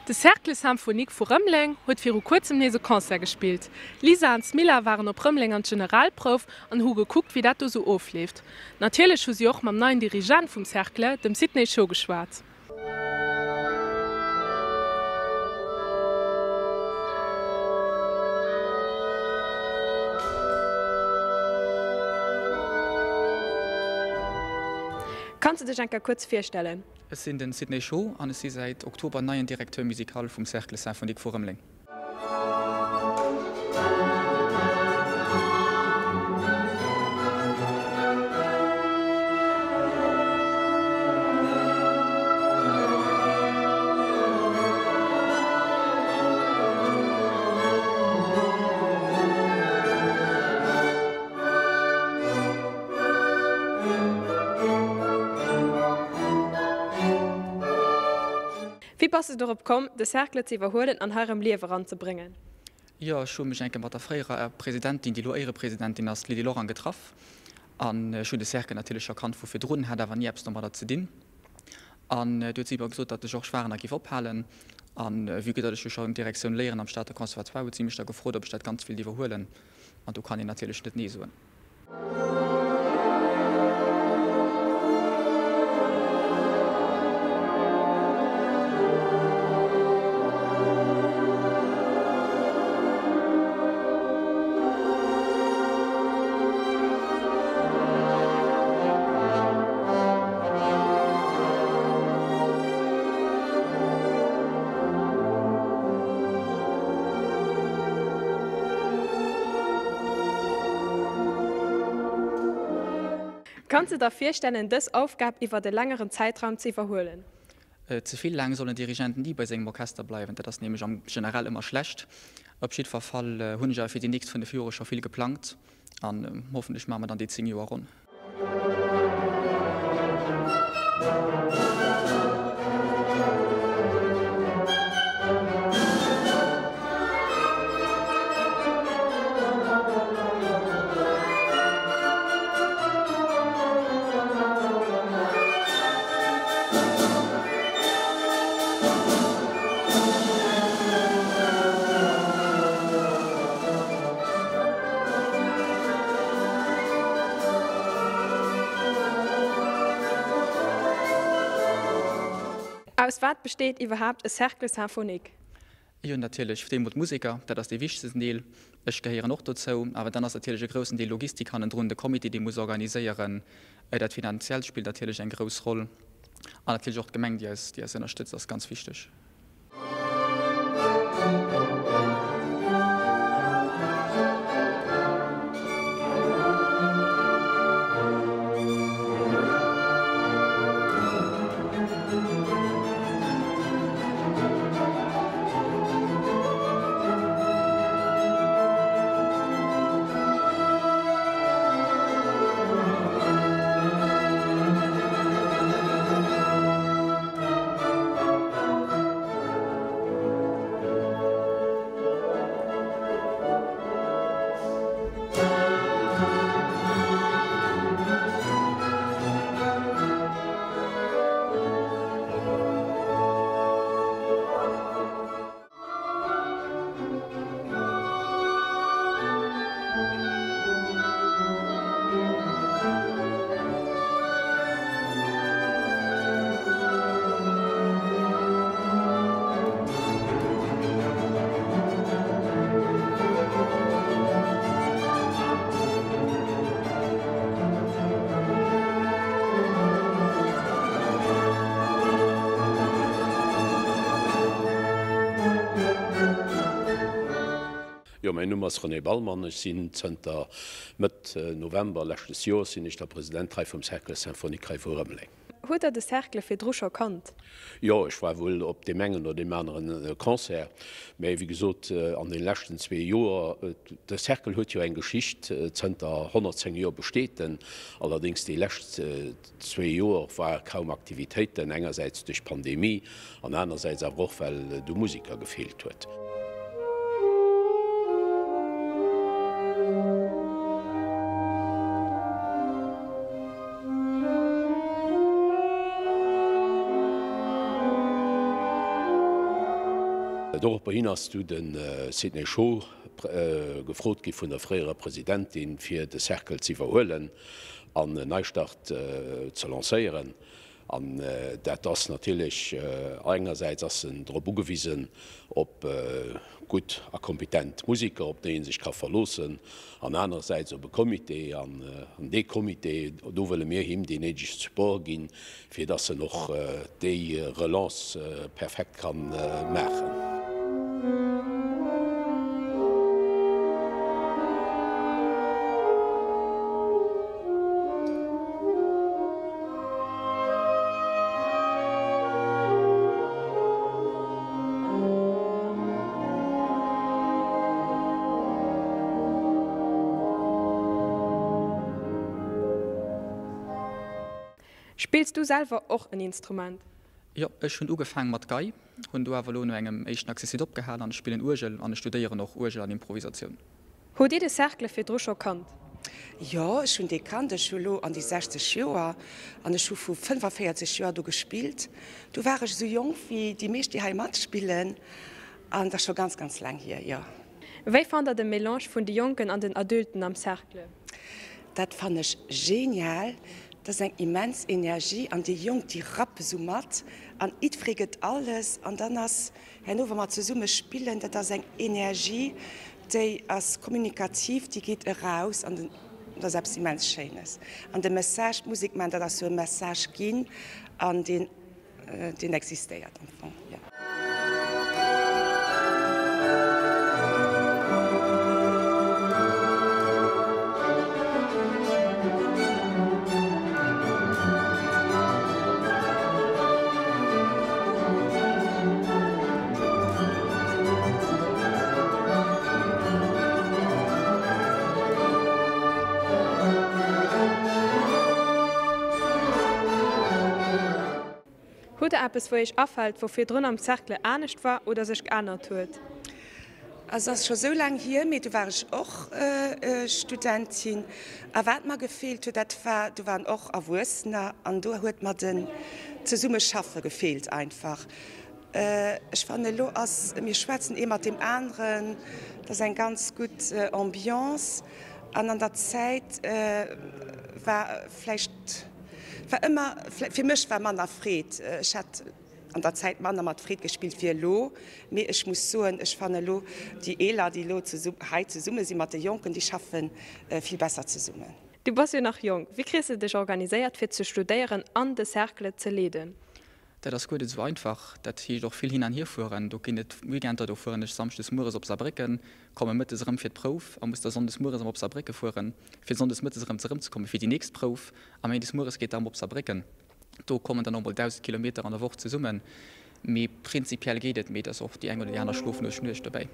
De Cercle Symphonique vu Rëmeleng huet viru kuerzem nees e Concert gespillt. D'Lisa an d'Smilla waren op Rëmeleng an d'Generalprouf an hu gekuckt, wéi dat do sou ofleeft. Natierlech hu si och mam neien Dirigent vum Cercle, dem Sidney Scho geschwat. Kanns de dech eng Kéier kuerz virstellen? Ech sinn den Sidney Scho an ech si säit Oktober neien Directeur musical vum Cercle Symphonique vu Rëmeleng. Wéi bass de dorop komm, de Cercle ze iwwerhuelen an hei erëm Liewe eranzebréngen? Jo, ech hu mech eng Kéier mat der fréierer Presidentin, déi elo Éierepresidentin ass, d'Lydie Lorang, getraff. An ech hunn de Cercle natierlech scho kannt vu virdrun, hat awer ni eppes domadder ze dinn. An du huet si mer gesot, datt de Georges Wagener géif ophalen. An vue que datt ech jo scho Direktioun léieren am Stater Conservatoire, huet si mech da gefrot, ob ech dat Ganzt wéilt iwwerhuelen. An do kann een natierlech net Nee soen. Kanns de der virstellen, dës Aufgab iwwert e längeren Zäitraum ze iwwerhuelen? Ze vill laang soll en Dirigent ni bei sengem Orchester bleiwen, dat ass nämlech am generell ëmmer schlecht. Op jiddwer Fall hunn ech awer fir déi nächst 5 Jore scho vill geplangt an hoffentlech maache mer dann déi 10 Joer ronn. Aus wat besteet iwwerhaapt e Cercle symphonique? Jo, natierlech deemol d'Museker, dat ass dee wichtegsten Deel. Ech gehéieren och dozou. Awer dann ass natierlech e groussen Deel Logistik hannendrun, de Comité, dee muss organiséieren. Dat Finanziellt spillt natierlech eng grouss Roll. An natierlech och d'Gemeng, déi eis, déi eis ënnerstëtzt, ass ganz wichteg. Jo, mäin Numm ass René Ballmann. Ech sinn zënter Mëtt November leschtes Joers sinn ech der President hei vum Cercle Symphonique hei vu Rëmeleng. Hutt Der de Cercle virdru scho kannt? Jo, ech war wuel op deem engen oder deem aneren Concert, mä wéi gesot, an den leschten zwee Joer, de Cercle huet jo eng Geschicht, zënter 110 Joer besteet en, allerdéngs déi lescht zwee Joer war kaum Aktivitéiten, engersäits duerch d'Pandemie an anersäits awer och well et u Musiker gefeelt huet. Doropper hin ass du de Sidney Scho gefrot gi vun der fréierer Presidentin, fir de Cercle z'iwwerhuelen an en Neistart ze lancéieren. An dat ass natierlech, engersäits ass en drop ugewisen op gutt a kompetent Museker, op déi ee sech ka verloossen, an anerersäits op e Comité. An dee Comité, do wëlle mir him deen néidege Support ginn, fir dass en och déi Relance perfekt ka maachen. Spills du selwer och en Instrument? Jo, ech hunn ugefaang mat Gei, hunn do awer elo no engem éischten Accessit opgehal an ech spillen Uergel an ech studéieren och Uergel an Improvisatioun. Hutt Dir de Cercle virdru scho kannt? Jo, ech hunn dee kannt. Ech hu lo an déi 60 Joer an ech hu vu 45 Joer do gespillt. Du war ech esou jonk wéi déi meescht, déi hei matspillen an dat ass scho ganz, ganz laang hier, jo. Wéi fannt der de Melange vun de Jonken an den Adulten am Cercle? Dat fann ech genial, dat ass eng immens Energie an déi Jonk déi rappe sou mat an jiddweree gëtt alles an dann ass herno wa mer zesumme spillen, dat ass eng Energie déi ass kommunikativ, déi geet eraus an dat ass eppes immens Schéines an de Message, d'Musek maachen, dat ass sou e Message ginn an deen Deen existéiert am Fong, jo. Hutt der eppes wou iech afält wou virdrun am Cercle anescht war oder sech geännert huet? Also ass scho sou laang hier, mee du war ech och Studentin a wat mer gefeelt huet, dat war, do waren och Erwuessener an do huet mer den Zesummeschaffe gefeelt einfach. Ech fannen elo ass, mir schwätzen ee mat deem aneren, et ass eng ganz gutt Ambiance an an der Zäit war vläicht, war ëmmer, fir mech war manner Freed. Ech hat an der Zäit manner mat Freed gespillt wéi elo, mee ech muss soen, ech fannen elo déi Eeler, déi elo hei zesumme si mat de Jonken, déi schaffe vill besser zesummen. Du bass jo nach jonk, wéi kriss de dech organiséiert fir ze studéieren an de Cercle ze leeden? Dat ass guer net esou einfach. Dat heescht och vill hin an hier fueren. Do ginn et Weekender, do fueren ech samschdes mueres op Saarbrécken, komme mëttes erëm fir d'Prouf a muss da sonndes mueres erëm op Saarbrécke fueren, fir sonndes mëttes erëm zerëmzekommen fir déi nächst Prouf. A méindes mueres geet da erëm op Saarbrécken. Do kommen dann och mol 1.000 Kilometer an der Woch zesummen. Mee prinzipiell geet et, mee et ass och déi eng oder déi aner schloflos Nuecht dobäi.